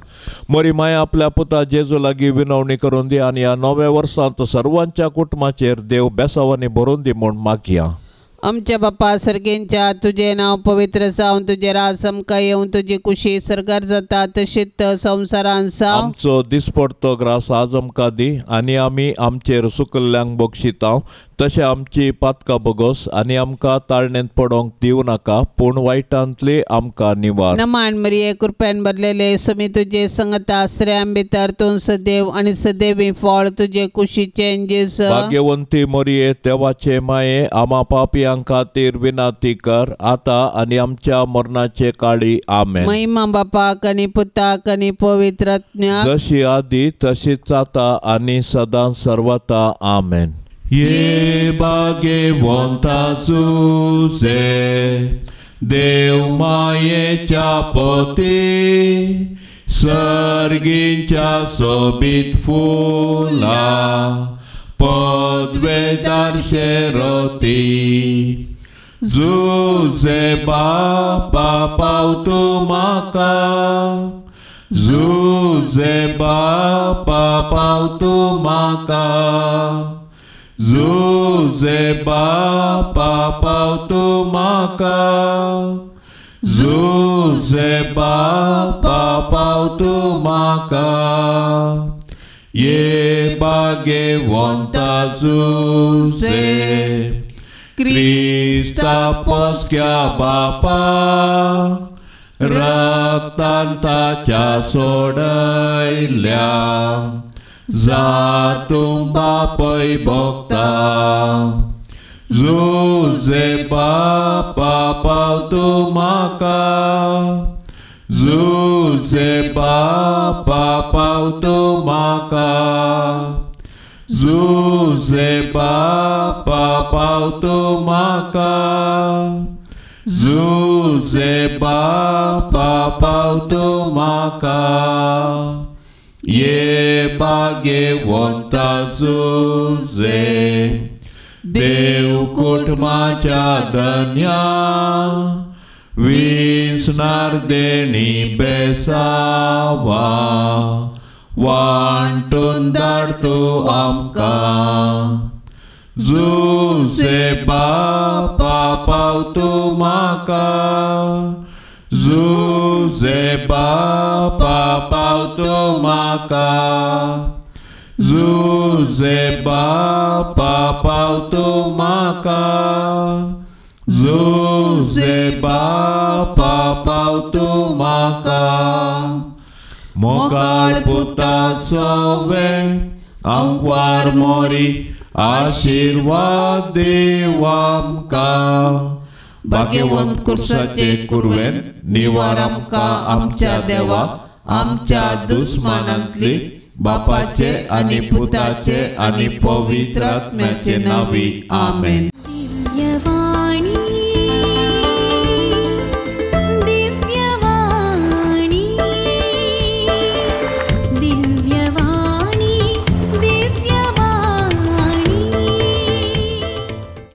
मरी माया आपल्या पुता जेजू लागीं विनवणी करून दी आनी ह्या नव्या वर्सांत सर्वांच्या कुटुंबाचेर देव बेसांवांनी भरून दी म्हूण मागया. आमच्या बापा सर्गींच्या तुजें नांव पवित्र जावं, तुजें राज आमकां येवं, तुजी कुशी सर्गार जाता तशीच संवसारान जावं. आमचो दिसपडतो ग्रास आज आमकां दी आनी आमी आमचेर सुकल्ल्यांक बक्षिता तशें आमची पातकां बोगोस आनी आमकां ताळणेंत पडोंक दिवं नाका पूण वायटांतली आमकां निवार. नमान मरिये कृपेन भरलेले सुमी तुजे संगता, स्त्रियां भितर तूं सदैव आनी सदैवी फळ तुजे कुशीचें जेजू. भाग्यवंती मरिये देवाचे माये आमा पापयां खातीर विनंती कर आतां आनी आमच्या मरणाचे काळी. आमेन. महिमा बापाक आनी पुताक आनी पवित्र आत्म्याक, जशी आदी तशीच आतां आनी सदां सर्वता. आमेन. ये भाग्यवंता जुजे देव मायेच्या पती सर्गींच्या सोबीत फुला पदवेदार शेरोती जुजे बापा पावतू म्हाका जुजे बापा पावतू म्हाका जुजे बापा पावतू म्हाका जुजे बापा पावतू म्हाका. ये भाग्यवंता जुजे क्रिस्ता पोसक्या बापा रक्तान ताच्या सोडयल्या जातूं बापय भोगता जुजे बापा पावतू म्हाका जुजे बापा पावतू म्हाका जुजे बापा पावतू म्हाका जुजे बापा पावतू म्हाका. ये भाग्यवंता जुजे देव कुटुंबाच्या धन्या विसणार देणी बेसावा वांटून धाडतो आमकां जुजे बापा पावतू म्हाका जुजे जुजे बापा पाव तूं म्हाका, जुजे बापा पाव तूं म्हाका, जुजे बापा पाव तूं म्हाका। मोगाळ पुता सवे आंकवार मोरी आशिर्वाद देव आमकां। भाग्यवंत कुर्साचे कुरवेन निवार आमकां आमच्या देवा आमच्या दुस्मानांतली बापाचे आनी पुताचे आनी पवित्र आत्म्याचे नांवी आमेन।